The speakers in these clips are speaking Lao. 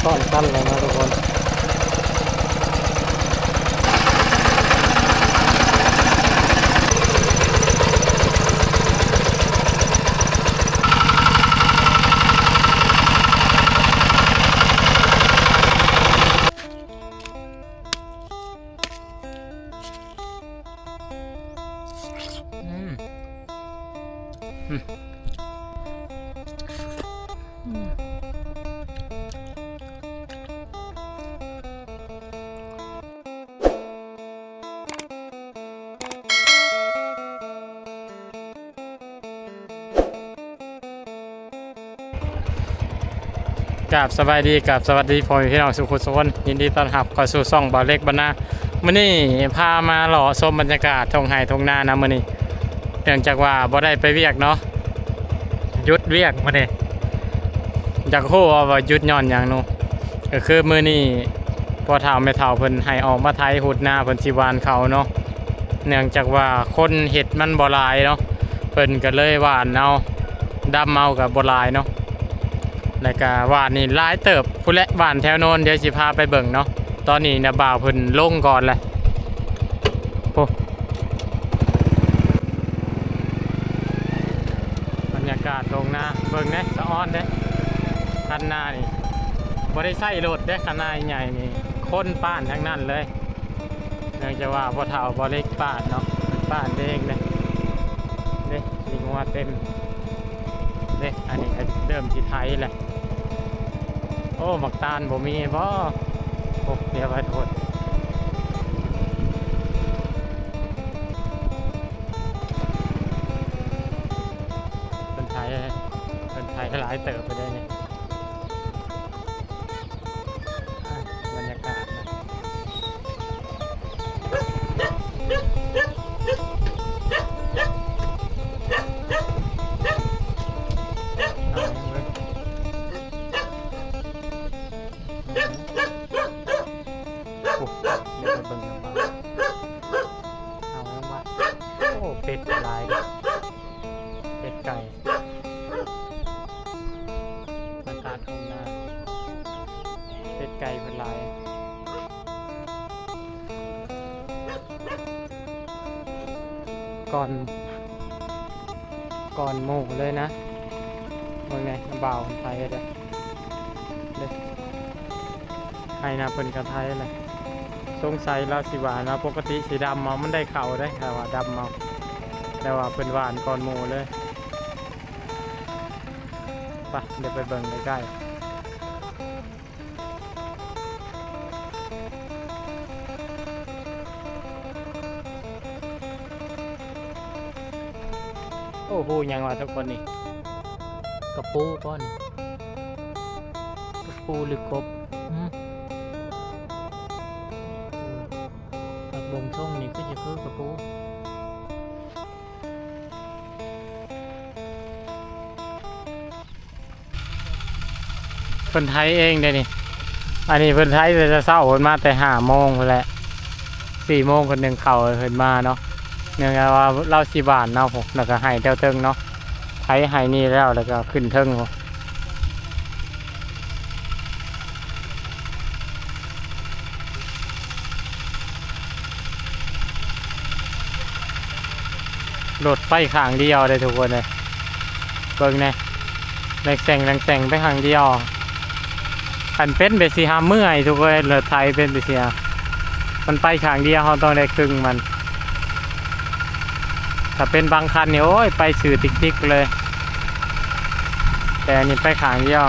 ຊ້ອນກັນແລ້ວນະທຸກຄົນ. ກາບສະບາຍດີ ກາບສະຫວັດດີພໍ່ແມ່ພີ່ນ້ອງສູ່ຄົນສູ່ຄົນ ຍິນດີຕ້ອນຮັບເຂົ້າສູ່ຊ່ອງບ່າວເລັກບ້ານນາ. ມື້ນີ້ພາມາເລາະຊົມບັນຍາກາດທົ່ງໄຮ່ທົ່ງນານຳມື້ນີ້ ເນື່ອງຈາກວ່າບໍ່ໄດ້ໄປວຽກເນາະ ຢຸດວຽກມື້ນີ້. ຢາກຮູ້ວ່າຢຸດຍ້ອນຫຍັງເນາະ? ກໍຄືມື້ນີ້ພໍ່ເຖົ້າແມ່ເຖົ້າເພິ່ນໃຫ້ອອກມາໄຖຫຸດນາ ເພິ່ນຊິຫວ່ານເຂົ້າເນາະ ເນື່ອງຈາກວ່າຄົນເຮັດມັນບໍ່ຫຼາຍເນາະ ເພິ່ນກໍເລີຍຫວ່ານເອົາ ດຳເອົາກໍບໍ່ຫຼາຍເນາະ. ແລ້ວກໍຫວ່ານນີ້ຫຼາຍເຕີບພຸ້ນແຫຼະ ຫວ່ານແຖວໂນ້ນ ດຽວຊິພາໄປເບິ່ງເນາະ. ຕອນນີ້ນະບ່າວເພິ່ນລົງກ່ອນແຫຼະ ໂອ້ ບັນຍາກາດທົ່ງນາ ເບິ່ງແດ່ ສະອອນເດ້. ຄັນນານີ້ບໍ່ໄດ້ໃຊ້ລົດເດ້ ຄັນນາໃຫຍ່ນີ້ ຄົນປ້ານທັງນັ້ນເລີຍ ເນື່ອງຈາກວ່າພໍ່ເຖົ້າບ່າວເລັກປ້ານເນາະ ປ້ານເອງເດ້ ເດ້ ຂີ້ງົວເຕັມເດ້. ອັນນີ້ກໍເລີ່ມຊິໄຖແລ້ວ. ໂອ້ ໝາກຕານບໍ່ມີບໍ? ໂອ້ ດຽວໄປໂທດ ເພິ່ນໄຖ ເພິ່ນໄຖຫຼາຍເຕີບໄປເດ້ນີ້. ອ່ະ ບັນຍາກາດນະ ເອົາເບິ່ງ ໂອ້ ດຽວໄປເບິ່ງນຳ ເອົາຫຍັງວະ? ໂອ້ ເປັດຫຼາຍ ເປັດໄກ່ ບັນຍາກາດທົ່ງນາ ເປັດໄກ່ເພິ່ນຫຼາຍ ກ່ອນ ກ່ອນໝູ່ເລີຍນະ. ເບິ່ງແດ່ ບ່າວໄຖເດ້ ເດ້ ໄຖນະ ເພິ່ນກໍໄຖແຫຼະ. ສົງໄສລາວຊິຫວ່ານເນາະ ປົກກະຕິຊິດຳເອົາ ມັນໄດ້ເຂົ້າເດ້ ຖ້າວ່າດຳເອົາ ແຕ່ວ່າເພິ່ນຫວ່ານກ່ອນໝູ່ເລີຍ. ໄປ ດຽວໄປເບິ່ງໃກ້ໆ. ໂອ້ ຫູຫຍັງວະທຸກຄົນນີ້? ກະປູບໍນີ້? ກະປູຫຼືກົບ? ຫື ອືມ ອືມ ເບິ່ງຊົງນີ້ຄືຊິຄືກະປູ. ເພິ່ນໄຖເອງເດ້ນີ້ ອັນນີ້ເພິ່ນໄຖແຕ່ເຊົ້າ ເພິ່ນມາແຕ່ຫ້າໂມງພຸ້ນແຫຼະ ສີ່ໂມງເພິ່ນຈຶ່ງເຂົ້າ ເພິ່ນມາເນາະ. ເນື່ອງຈາກວ່າລາວຊິຫວ່ານເນາະ ແລ້ວກໍໄຮ່ແຖວເທິງເນາະ ໄຖໄຮ່ນີ້ແລ້ວ ແລ້ວກໍຂຶ້ນເທິງພຸ້ນ. ລົດໄປຂ້າງດຽວເດ້ທຸກຄົນເອີຍ ເບິ່ງແດ່ ແລ່ງແຊງແລ່ງແຊງໄປຂ້າງດຽວ. ຄັນເປັນແບບຊີ້ຫາເມື່ອຍທຸກຄົນເອີຍ ລົດໄຖເປັນແບບຊີ້ ມັນໄປຂ້າງດຽວ ເຮົາຕ້ອງໄດ້ຄຶ່ງມັນ. ຖ້າເປັນບາງຄັນນີ້ ໂອ້ຍ ໄປຊື່ຕິກໆເລີຍ ແຕ່ອັນນີ້ໄປຂ້າງດຽວ.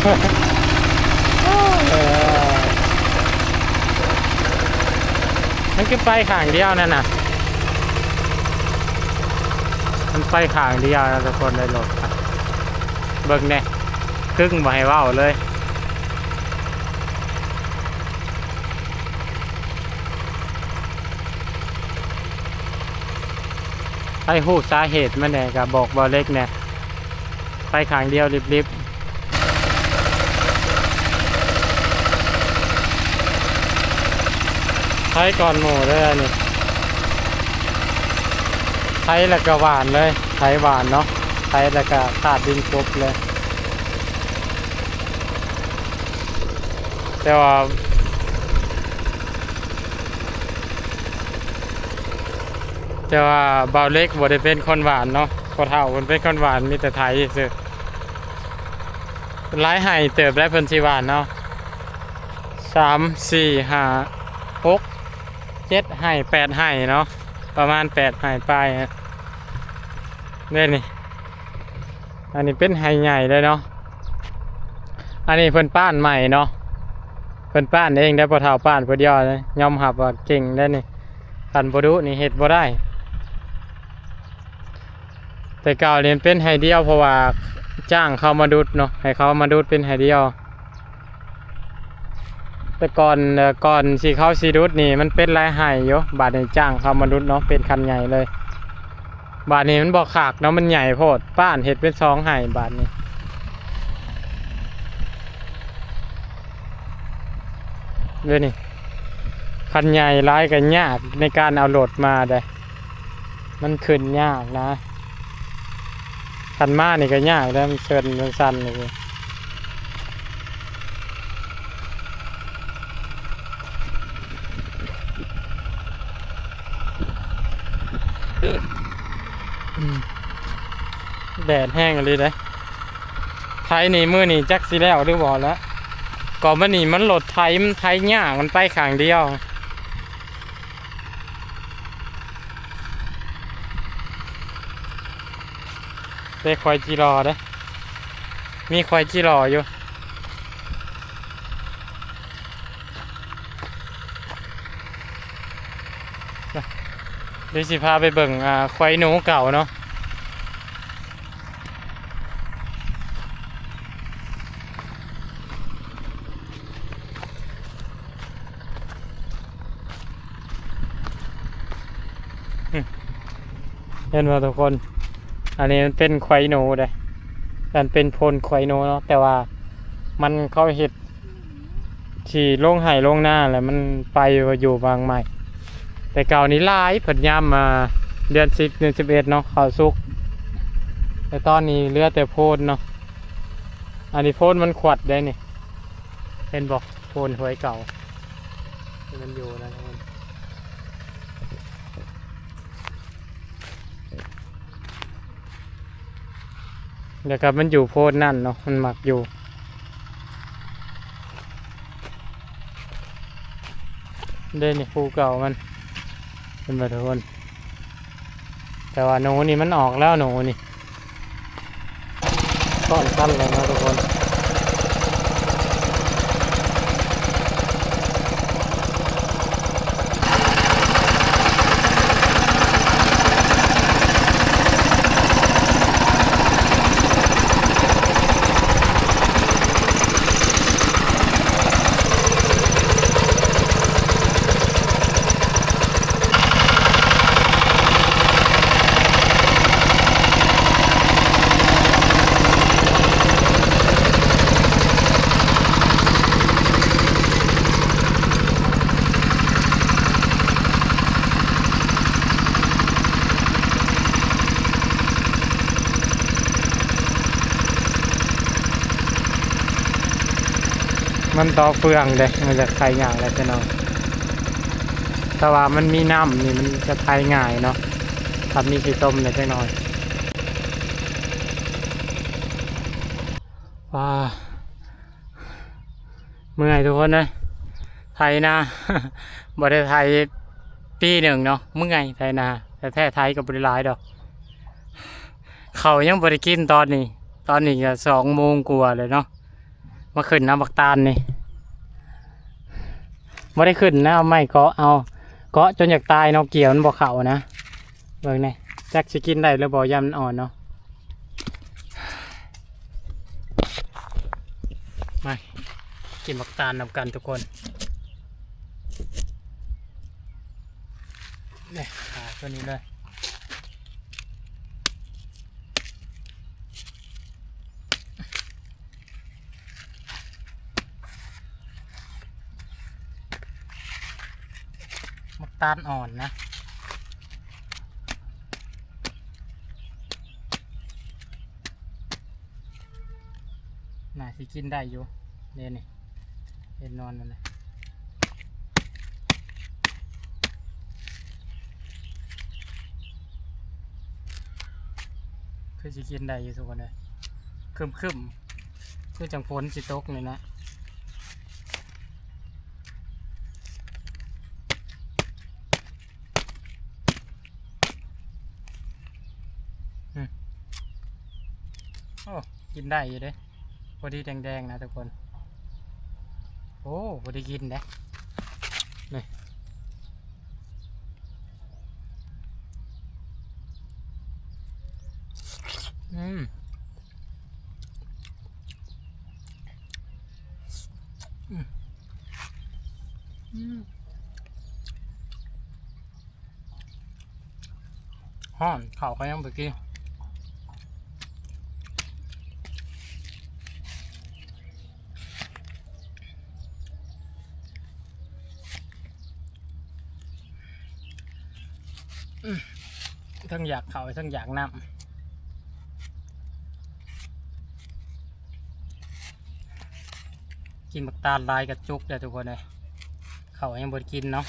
ເອີ ມັນຄືໄປຂ້າງດຽວນັ້ນນະ ມັນໄປຂ້າງດຽວນະທຸກຄົນເອີຍ ລົດ ເບິ່ງແດ່ ຄຶ່ງບໍ່ໃຫ້ເວົ້າເລີຍ. ໃຜຮູ້ສາເຫດມັນແດ່ກໍບອກບ່າວເລັກແດ່. ໄປຂ້າງດຽວລິບໆ. ໄຖກ່ອນໝູ່ເດີອັນນີ້. ໄຖແລ້ວກໍຫວ່ານເລີຍ, ໄຖຫວ່ານເນາະ, ໄຖແລ້ວກໍຄາດດິນກົບເລີຍ. ແຕ່ວ່າ ແຕ່ວ່າບ່າວເລັກບໍ່ໄດ້ເປັນຄົນຫວ່ານເນາະ, ພໍ່ເຖົ້າເພິ່ນເປັນຄົນຫວ່ານ, ມີແຕ່ໄຖຊື່. ຫຼາຍໄຮ່ເຕີບໄດ໋ເພິ່ນຊິຫວ່ານເນາະ, ສາມ ສີ່ ຫ້າ ຫົກ ເຈັດໄຮ່ ແປດໄຮ່ເນາະ, ປະມານແປດໄຮ່ປາຍເດ້ນີ້. ອັນນີ້ເປັນໄຮ່ໃຫຍ່ເລີຍເນາະ. ອັນນີ້ເພິ່ນປ້ານໃໝ່ເນາະ, ເພິ່ນປ້ານເອງໄດ໋, ພໍ່ເຖົ້າປ້ານຜູ້ດຽວເດ້, ຍອມຮັບວ່າເກັ່ງເດ້ນີ້. ຄັນບໍ່ດຸນີ້ເຮັດບໍ່ໄດ້. ແຕ່ເກົ່ານີ້ມັນເປັນໄຮ່ດຽວ ເພາະວ່າຈ້າງເຂົາມາດຸດເນາະ, ໃຫ້ເຂົາມາດຸດເປັນໄຮ່ດຽວ. ແຕ່ກ່ອນ ເອີ ກ່ອນຊິເຂົາຊິດຸດນີ້ມັນເປັນຫຼາຍໄຮ່ຢູ່, ບາດນີ້ຈ້າງເຂົາມາດຸດເນາະ ເປັນຄັນໃຫຍ່ເລີຍ. ບາດນີ້ມັນບໍ່ຄັກເນາະ, ມັນໃຫຍ່ໂພດ, ປ້ານເຮັດເປັນສອງໄຮ່ບາດນີ້. ເດ້ນີ້ ຄັນໃຫຍ່ຫຼາຍກໍຍາກໃນການເອົາລົດມາເດ້, ມັນຂຶ້ນຍາກນະ. ຄັນມານີ້ກໍຍາກແລ້ວ, ມັນເຊີນມັນຊັນນີ້. ແດດແຮງອີ່ຫຼີເດ້. ໄຖນີ້ມື້ນີ້ຈັກຊິແລ້ວຫຼືບໍ່ລະ, ກໍມັນນີ້ມັນລົດໄຖ ມັນໄຖຍາກ, ມັນໄປຂ້າງດຽວ. ແຕ່ຂ້ອຍຈິລໍເດ້, ມີຂ້ອຍຈິລໍຢູ່. ດຽວຊິພາໄປເບິ່ງ ອ່າ ຄວາຍໜູເກົ່າເນາະ. ເຫັນບໍ່ທຸກຄົນ? ອັນນີ້ມັນເປັນຄວາຍໜູເດ້, ມັນເປັນໂພນຄວາຍໜູເນາະ, ແຕ່ວ່າມັນ ເຂົາເຮັດທີ່ລົງໄຮ່ລົງນາແລ້ວ ມັນໄປຢູ່ບາງໄມ້. ແຕ່ເກົ່ານີ້ຫຼາຍ, ເພິ່ນຍາມ ອ່າ ເດືອນສິບ ເດືອນສິບເອັດເນາະ, ເຂົ້າສຸກ, ແຕ່ຕອນນີ້ເຫຼືອແຕ່ໂພນເນາະ. ອັນນີ້ໂພນມັນຂວັດໄດ໋ນີ້, ເຫັນບໍ່? ໂພນຫ້ວຍເກົ່າທີ່ມັນຢູ່ນັ້ນ. ແລ້ວກໍມັນຢູ່ໂພນນັ້ນເນາະ, ມັນມັກຢູ່. ເດ້ນີ້ ພູເກົ່າມັນ ເຫັນບໍ່ທຸກຄົນ? ແຕ່ວ່າໜູນີ້ມັນອອກແລ້ວ, ໜູນີ້ ຊ້ອນກັນແລ້ວເນາະທຸກຄົນ. ມັນຕໍ່ເຟືອງເດ້, ມັນຈະໄຖຍາກແຫຼະພີ່ນ້ອງ. ຖ້າວ່າມັນມີນ້ຳນີ້ ມັນຈະໄຖງ່າຍເນາະ, ຖ້າມີຂີ້ຕົມແດ່ຈັກໜ້ອຍ. ວ້າ ເມື່ອຍທຸກຄົນເອີຍ, ໄຖນາ ບໍ່ໄດ້ໄຖປີໜຶ່ງເນາະ, ເມື່ອຍໄຖນາ. ແຕ່ແທ້ໄຖກໍບໍ່ໄດ້ຫຼາຍດອກ, ເຂົ້າຍັງບໍ່ໄດ້ກິນຕອນນີ້. ຕອນນີ້ກໍສອງໂມງກວ່າແລ້ວເນາະ, ມາຂຶ້ນເອົາບັກຕານນີ້. ບໍ່ໄດ້ຂຶ້ນນະ, ເອົາໄມ້ເກາະເອົາ, ເກາະຈົນຢາກຕາຍເນາະ, ເກຍມັນບໍ່ເຂົ້ານະ. ເບິ່ງແດ່ ຈັກຊິກິນໄດ້ຫຼືບໍ່, ຢ້ານມັນອ່ອນເນາະ. ມາກິນບັກຕານນຳກັນທຸກຄົນ. ນີ້ ຂາຕົວນີ້ເລີຍ. ານອ່ອນນະ. ໜ້າຊິກິນໄດ້ຢູ່ເດ້ນີ້ ເຫັນນອນນັ້ນນະ. ຄືຊິກິນໄດ້ຢູ່ທຸກຄົນເອີຍ. ຄຶ້ມໆ ຄືຈັ່ງຝົນຊິຕົກນີ້ນະ. ອືມ ໂອ້ ກິນໄດ້ຢູ່ເດ້ ພໍດີແດງໆ ນະທຸກຄົນ. ໂອ້ ພໍດີກິນເດ້ ນີ້. ອືມ ອືມ ອືມ ຮ້ອນ ເຂົ້າກໍຍັງບໍ່ກິນ. ອືມ ທັງຢາກເຂົ້າ ທັງຢາກນ້ຳ. ກິນບັກຕານຫຼາຍກະຈຸກເດີທຸກຄົນເອີຍ. ເຂົ້າຍັງບໍ່ໄດ້ກິນເນາະ.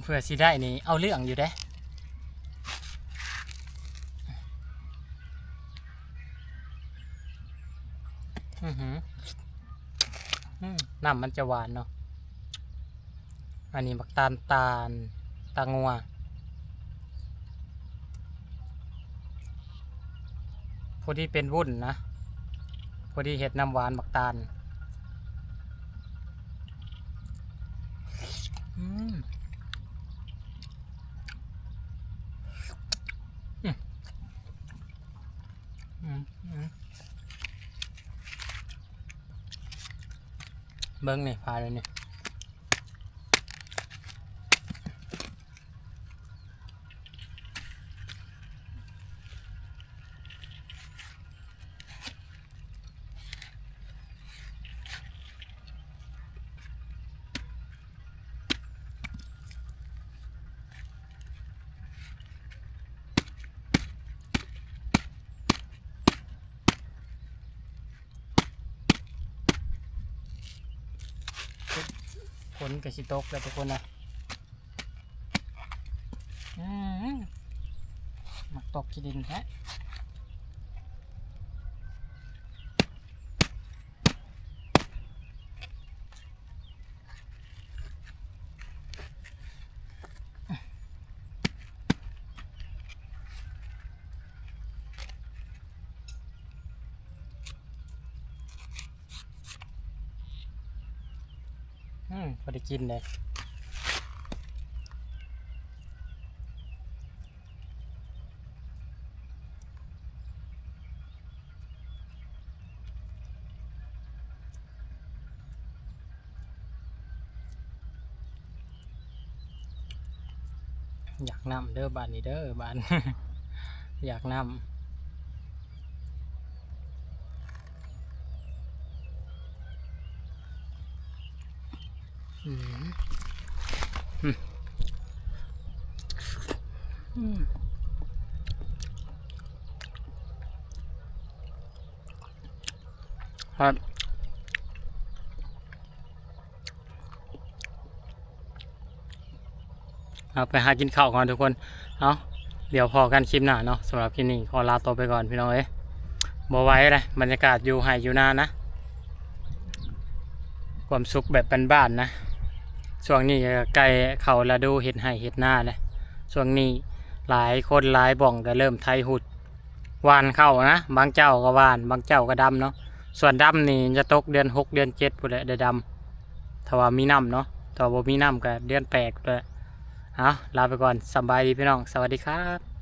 ເພື່ອຊິໄດ້ນີ້ເອົາເລື່ອງຢູ່ເດ້. ອືຫື ອືມ ນ້ຳມັນຈະຫວານເນາະ. ອັນນີ້ບັກຕານ ຕານຕາງົວ ພໍດີເປັນວຸ້ນນະ ພໍດີເຮັດນ້ຳຫວານບັກຕານ. ອືມ ອືມ ອືມ ອືມ. ເບິ່ງນີ້ ພາເລີຍນີ້. ຝົນກະຊິຕົກແລ້ວທຸກຄົນນະ. ອືມ ມັກຕົກຂີ້ດິນແທ້. ອືມ ພໍໄດ້ກິນເດ້. ຢາກນ້ຳເດີບາດນີ້ເດີ ບາດ ຢາກນ້ຳ. ອືມ ອືມ ອືມ ຄັບ. ເອົາ ໄປຫາກິນເຂົ້າກ່ອນທຸກຄົນ. ເອົາ ດຽວພໍ້ກັນຄລິບໜ້າເນາະ. ສຳລັບຄລິບນີ້ຂໍລາໂຕໄປກ່ອນພີ່ນ້ອງເອີຍ. ບໍ່ໄຫວເດ້ ບັນຍາກາດຢູ່ໄຮ່ຢູ່ນານະ ຄວາມສຸກແບບບ້ານໆນະ. ຊ່ວງນີ້ກໍໃກ້ເຂົ້າລະດູເຮັດໄຮ່ເຮັດນາແລ້ວ. ຊ່ວງນີ້ຫຼາຍຄົນຫຼາຍບ່ອນກໍເລີ່ມໄຖຮຸດ ຫວ່ານເຂົ້ານະ ບາງເຈົ້າກໍຫວ່ານ ບາງເຈົ້າກໍດຳເນາະ. ສ່ວນດຳນີ້ຈະຕົກເດືອນຫົກເດືອນເຈັດພຸ້ນແຫຼະໄດ້ດຳ ຖ້າວ່າມີນ້ຳເນາະ. ຖ້າບໍ່ມີນ້ຳກໍເດືອນແປດພຸ້ນແຫຼະ. ເອົາ ລາໄປກ່ອນ ສຳບາຍດີພີ່ນ້ອງ ສະຫວັດດີຄັບ.